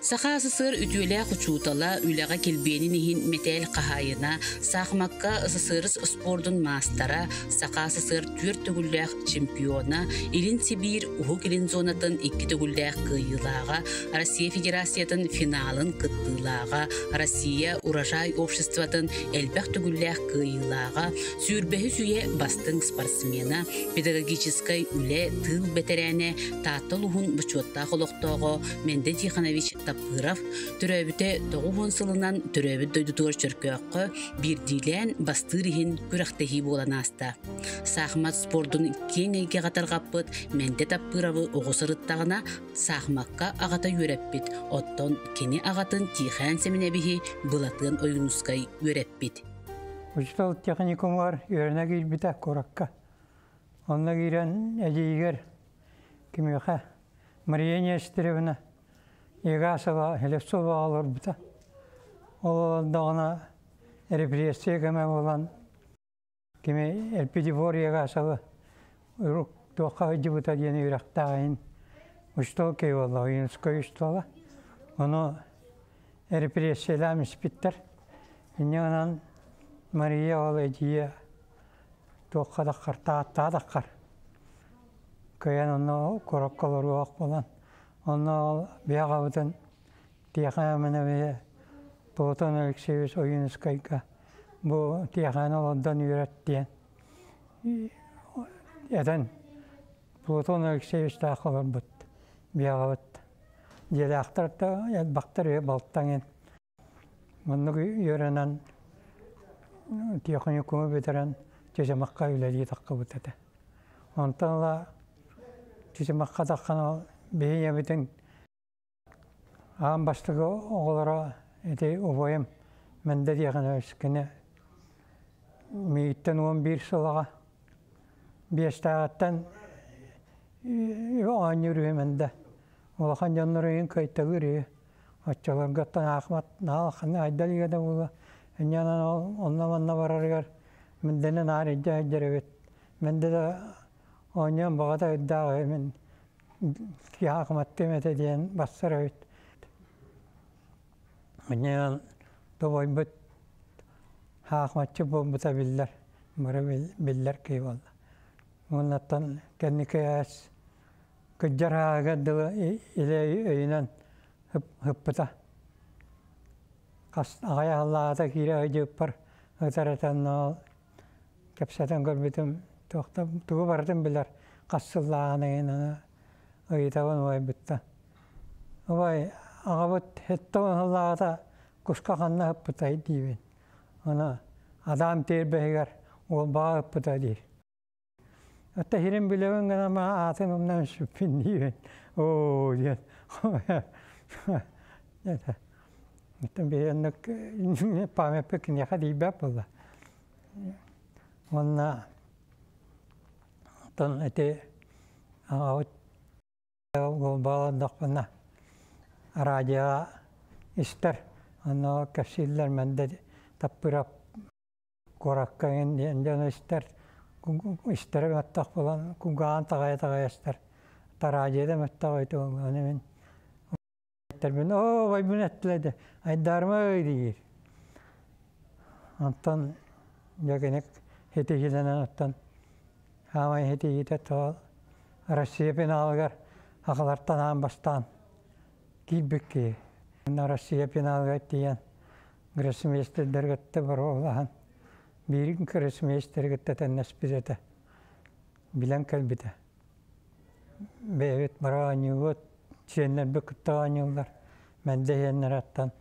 Саха СССР үтүөлээх учуутала, үлэҕэ килбиэнин иһин мэтээл хаһаайына, саахымакка СССР спордун маастара, Саха СССР түөрт төгүллээх чемпиона, Илин Сибиир Уһук Илин зонатын икки төгүллээх кыайыылааҕа, Россия Федерациятын финалын кыттыылааҕа, Россия Урожай обществотын элбэх төгүллээх кыайыылааҕа, сүүрбэһис үйэ бастыҥ спортсмена, педагогическай үлэ тыыл бэтэрээнэ, Таатта улууһун бочуоттаах олохтооҕо Мэндэ Тихонович Таппыров төрөөбүтэ 90 сылынан төрөөбүт дойдутугар Чөркөөххө биирдиилээн бастыыр иһин күрэхтэһии буолан ааста. Саахымат спордун киэҥ эйгэҕэ тарҕаппыт Мэндэ Таппыровы оҕо сырыттаҕына саахымакка аҕата үөрэппит, оттон кини аҕатын Тиихээн Сэминэбиһи Былатыан Ойуунускай үөрэппит. Учуутал техникумугар үөрэнэ киирбитэ куоракка. Онно киирэн эдьиийигэр кимиэхэ Мария Нестеровна Егасова Хлебцова олорбута. Ол олордоҕуна репрессия кэмэ буолан кими Эльпидифор Егасова урук туохха сылдьыбыта диэн үөрэхтээх иһин учуутал киһи буолла, Ойуунускай учуутала. Ону репрессиялаан испиттэр. Инньэ гынан Мария ол эдьиийэ туохха даххар, Тааттаҕа даххар кыайан онно куоракка олоруох буолан, онно ол биһи аҕабытын Тиэхээминэ биһи Платон Алексеевич Ойуунускайга бу Тиэхээн олордон үөрэт диэн этэн Платон Алексеевичтаах олорбут биһи аҕабыт. Дьиэлээхтэр да элбэхтэр үһү балтаҥын. Маннык үөрэнэн тиэхиньикуму бүтэрэн Чычымахха үлэлии таххыбыт этэ. Онтон ыла Чычымахха таххан биһи ийэбитин аан бастакы оҕолоро ити убайым Мэндэ Тиэхинэбис кини миигиттэн 11 сыл аҕа биэстээҕиттэн оонньуур үһү Мэндэ. Улахан дьоннор ыйын кыайталыыр үһү. Оччолорготтон аахмат наһаа ханна айдал игэ да буолуо. Инньэ ол онно-манна барарыгар Мэндэнэн наар илдьэ сылдьар эбит. Мэндэ да оонньуон баҕата үрдээх үһү мин киһи аахматтыам этэ диэн барсар эбит. Инньэ тобойбут хаахматчы буолбута биллэр, бары биллэр киһи буолла. Уоннаттан кэнники ээс кырдьар ааҕыгар дылы илэ өйүнэн ыппыта. Хас аҕай аһыллаата киирэ сылдьыбыппар ытар этэн ол кэпсэтэн көрбүтүм туохта тугу барытын билэр хас сыллааҕын ыйын аны ыйытабын убайбыттан. Убай аҕабыт сэттэ уон сыллааҕыта куска ханна ыппытай диибин. Аны Адаам тиэрбэһигэр уолбаҕа ыппыта диир. Ата иһирин билэбин гына ма аатын умнан сүппүн диибин. Оо диэн. Это. Оттон биһи оннук памятник киниэхэ тиийбэт буолла. Уонна оттон ити аҕабыт Буолбаҕалардахпына радиоҕа истэр, онно кэпсииллэр Мэндэ Таппырап куоракка эҥин диэн дьону истэр, истэрэ мөттөх буолан кулгааҕын таҕайа-таҕайа истэр. Радиода мөттөх ону мин эттэрбин оо убайбын эттилэр да айдаарыма ый диир. Онтон дьэ кини хитиһиилэнэн оттон хаамай хитиһиитэ тоҕо Россия финалыгар аҕалартан аан бастаан киирбит киһи. Россия финалыгар тиийэн гроссмейстердэр кытта боруобалаһан биир гроссмейстери кытта тэннэспит этэ. Билэн кэлбитэ. Бэйэбит бары оонньуубут, сиэннэрбит кытта оонньууллар. Мэндэ иһэннэр аттан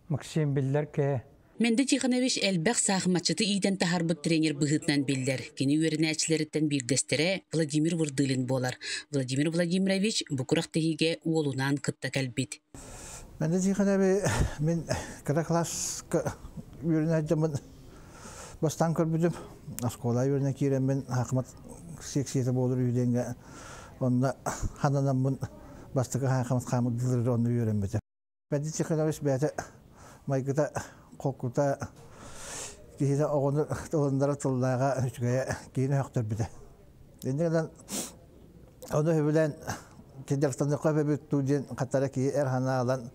Максим биллэр киһи. Мэндэ Тихонович элбэх саахыматчыты иитэн таһаарбыт тренер быһыытынан биллэр. Кини үөрэнээччилэриттэн биирдэстэрэ Владимир Вырдылин буолар. Владимир Владимирович бу күрэхтэһиигэ уолунаан кытта кэлбит. Мэндэ Тихонович мин кыра класска үөрэнээччиммин бастаан көрбүтүм. Оскуола үөрэнэ киирэммин саахымат секцията буолар үһү диэҥҥэ онно хананаммын бастакы саахымат хаамырдылар онно үөрэммитим. Бэдди Тихонович бэйэтэ майгыта холкута киһитэ оҕону тылыннара тыллааҕа үчүгэйэ киһини өһөхтөрбүтэ. Инньэ гынан ону сөбүлээн кидьахтаныахха эбит дуу диэн хаттара киһи эр санаа ылан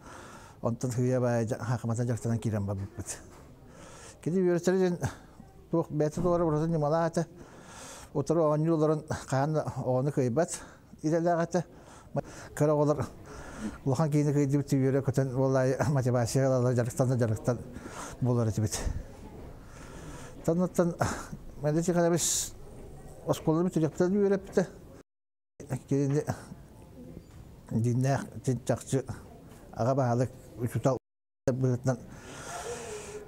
Онтон хыйа баай хаакыматан дьарыктанан киирэн барбыппыт. Кини үөрэтэрин туох бэйэтэ туора ураты ньымалаах этэ. Утары оонньуу олорон хаһан да оҕону кыайбат идэлээх этэ. Кыра оҕолор улахан киһини кыайдыбыт үөрэ көтөн буоллаайы мотивация ылалар дьарыктан дьарыктан буолар этибит. Таннаттан Мэндэ Тихонович оскуоланы бүтүрүөхпүтэ үөрэппитэ. Кинини дьиҥнээх чахчы аҕа баһылык учуутал быһыытынан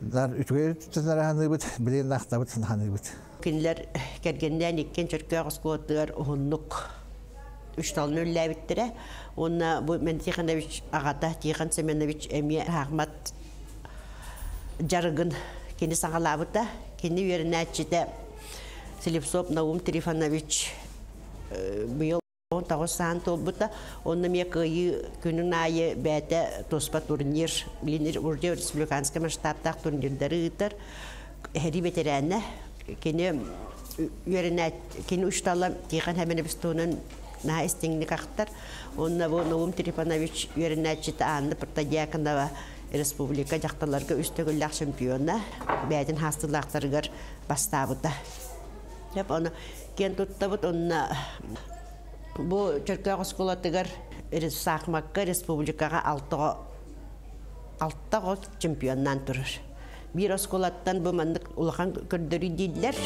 нар үчүгэй өттүттэн араһаныыбыт, билигин ахтабыт, санаһаныыбыт. Кинилэр кэргэннээн иккиэн Чөркөөх оскуолатыгар уһуннук учууталын үллээбиттэрэ. Уонна бу Мен Тихонович аҕата Тихон Семенович эмиэ Ахмат дьарыгын кини саҕалаабыта. Кини үөрэнээччитэ Слепцов Наум Трифонович быйыл 19 саан туолбута. Онно эмиэ кыайыы күнүн аайы бэйэтэ туспа турнир, билин уже республиканскай масштабтаах турнирдары ыытар. Эһэрии бэтэрээнэ. Кини үөрэнээт, кини учуутала Тихон Хэмэнэбис туһунан наһаа истиҥник ахтар. Онно бу Наум Трифонович үөрэнээччитэ Анна Протодьяконова республика дьахталларга үс төгүллээх чемпиона, бэйэтин хаастыылаахтарыгар бастаабыта. Ону киэн туттабыт онно бу Чөркөөх оскуолатыгар саахымакка республикаҕа алтаҕа чемпионнаан турар. Биир оскуолаттан бу маннык улахан көрдөрүү дииллэр.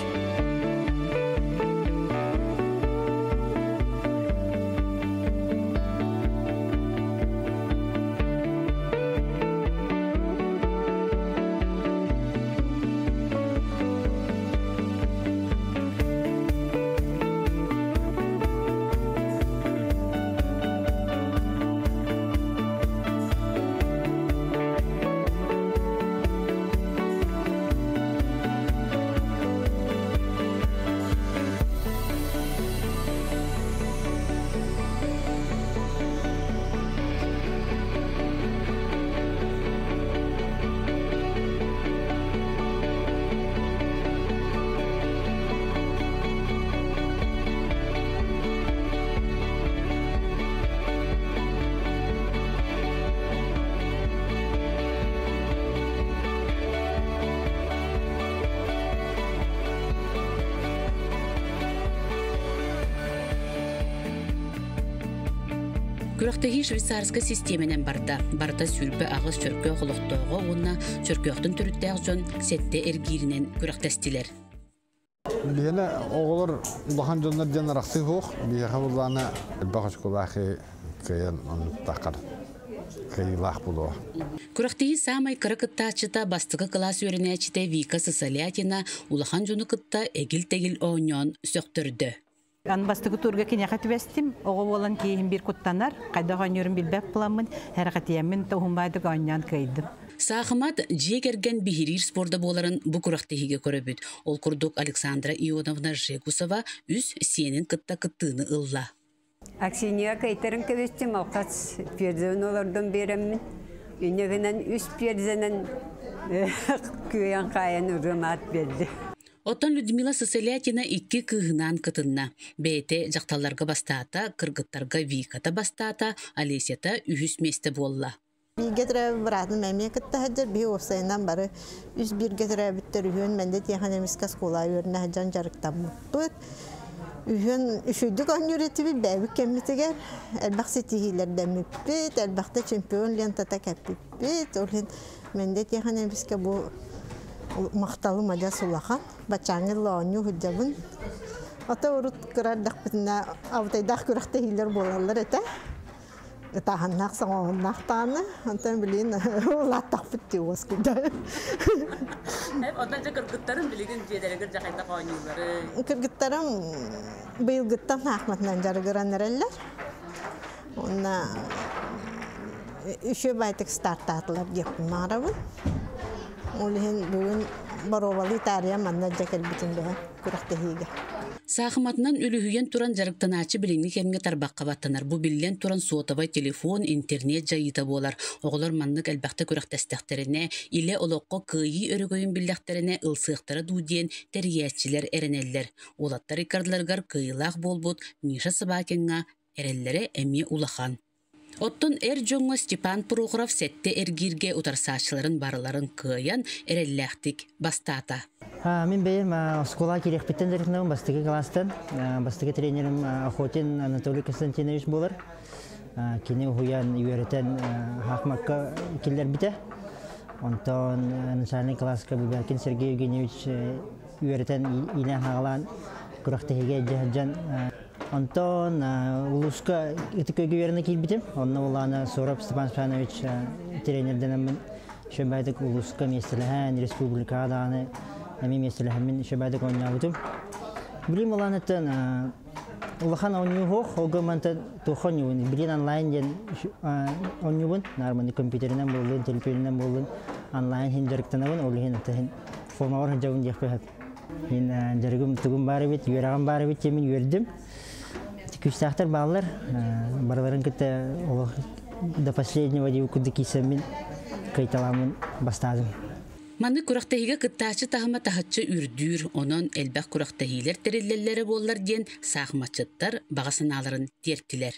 Күрэхтэһии швейцарскай систиэмэнэн барда. Барыта 28 чөркөөх олохтооҕо уонна чөркөөхтөн төрүттээх дьон сэттэ эргииринэн күрэхтэстилэр. Биһиэнэ оҕолор улахан дьоннор диэн арахсыы суох. Биһиэхэ буллаана элбэх очколаах кыайан оннуктааххар кыайыылаах буолуо. Күрэхтэһии саамай кыра кыттааччыта бастакы кылаас үөрэнээччитэ Вика Сысолятина улахан дьону кытта эгил-тэгил оонньоон сөхтөрдө. Ан бастакы турга киниэхэ түбэстим. Оҕо буолан киһим биир куттанар. Хайдах оонньуурун билбэт буоламмын, эрэхэтийэммин туһумбаайдык оонньоон кыайдым. Саахымат дьиэ кэргэн биһириир спорда буоларын бу күрэхтэһиигэ көрөбүт. Ол курдук Александра Ионовна Жегусова үс сиэнин кытта кыттыыны ылла. Аксинья кайтарын кэбистим, алқас перзен олордон береммин. Үнегінен үс перзенен күйен қайын ұрымат берді. Оттон Людмила Сысолятина икки кыыһынаан кытынна. Бэйэтэ дьахталларга бастаата, кыргыттарга Виката бастаата, Олесята үһүс миэстэ буолла. Бииргэ төрөөбүт быраатым эмиэ кытта сылдьар, биһи уопсайынан бары үс бииргэ төрөөбүттэр үһүөн Мэндэ Тиэхэн эмискэ оскуола үөрэнэ сылдьан дьарыктаммыппыт. Үһүөн үчүгдүк оонньуур этибит, бэйэбит кэммитигэр элбэх ситиһиилэрдэммиппит, элбэхтэ чемпион лентата кэппиппит. Ол иһин Мэндэ Тиэхэн эмискэ бу махталым адьас улахан. Баччааҥҥы оонньуу сылдьабын. Ото урут кыра эрдэхпитинэ абытайдаах күрэхтэһиилэр буолаллар этэ. Ытааһыннаах саҥоһуннаах даҕаны, онтон билигин улааттахпыт дии уоскуйда. Онтон дьэ кыргыттарым билигин дьиэлэригэр дьахайдах оонньуулары. Кыргыттарым быйылгыттан аахматынан дьарыгыран эрэллэр. Уонна үчүгэй баайтык стартаатылар диэхпин баҕарабын. Ол иһин бүгүн боруобалыы таарыйа манна дьэ кэлбитим быһа күрэхтэһиигэ. Саахыматынан үлүһүйэн туран дьарыктанааччы билиҥҥи кэмҥэ тарбахха баттанар. Бу биллэн туран суотабай телефон, интернет дьайыыта буолар. Оҕолор маннык элбэхтэ күрэхтэстэхтэринэ, илэ олоххо кыайыы өрөгөйүн биллэхтэринэ ылсыахтара дуу диэн тэрийээччилэр эрэнэллэр. Уолаттар иккардыларыгар кыайыылаах буолбут Миша Собакиҥҥа эрэллэрэ эмиэ улахан. Оттон эр дьоҥҥо Степан Прохоров сэттэ эргииргэ утарсааччыларын барыларын кыайан, эрэллээхтик бастаата. Мин бэйэм оскуолаҕа киириэхпиттэн дьарыктанабын бастакы кылаастан. Бастакы тренерим Охотин Анатолий Константинович буолар. Кини уһуйан, үөрэтэн хаахмакка киллэрбитэ. Онтон начальный класска Бубякин Сергей Евгеньевич үөрэтэн иилээн-хаҕалаан күрэхтэһиигэ илдьэ сылдьан онтон улууска Ытык Күөлгэ үөрэнэ киирбитим. Онно улаана Соров Степан Степанович тренердэнэммин үчүгэйдик улууска миэстэлэһэн, республикаҕа даҕаны эмиэ миэстэлэһэммин үчүгэйдик оонньообутум. Билим улааныттан улахан оонньуу суох, ол гынан туох оонньуубун, билин онлайн диэн оонньуубун, наарманы компьютеринэн буоллун, телефонунан буоллун онлайн иһин дьарыктанабын, ол иһин иһин формабар сылдьабын диэхпин сөп. Мин дьарыгым тугум баар эбит, үөрэҕим баар эбит диэммин үөрдүм. Күүстээхтэр бааллар, барыларын кытта олох до последнего диэбит курдук киирсэммин, кыайталааммын бастаатым. Маны күрэхтэһиигэ кыттааччы таһыма таһыччы үрдүүр, онон элбэх күрэхтэһиилэр тэриллэллэрэ буоллар диэн саахыматчыттар баҕа санааларын тиэртилэр.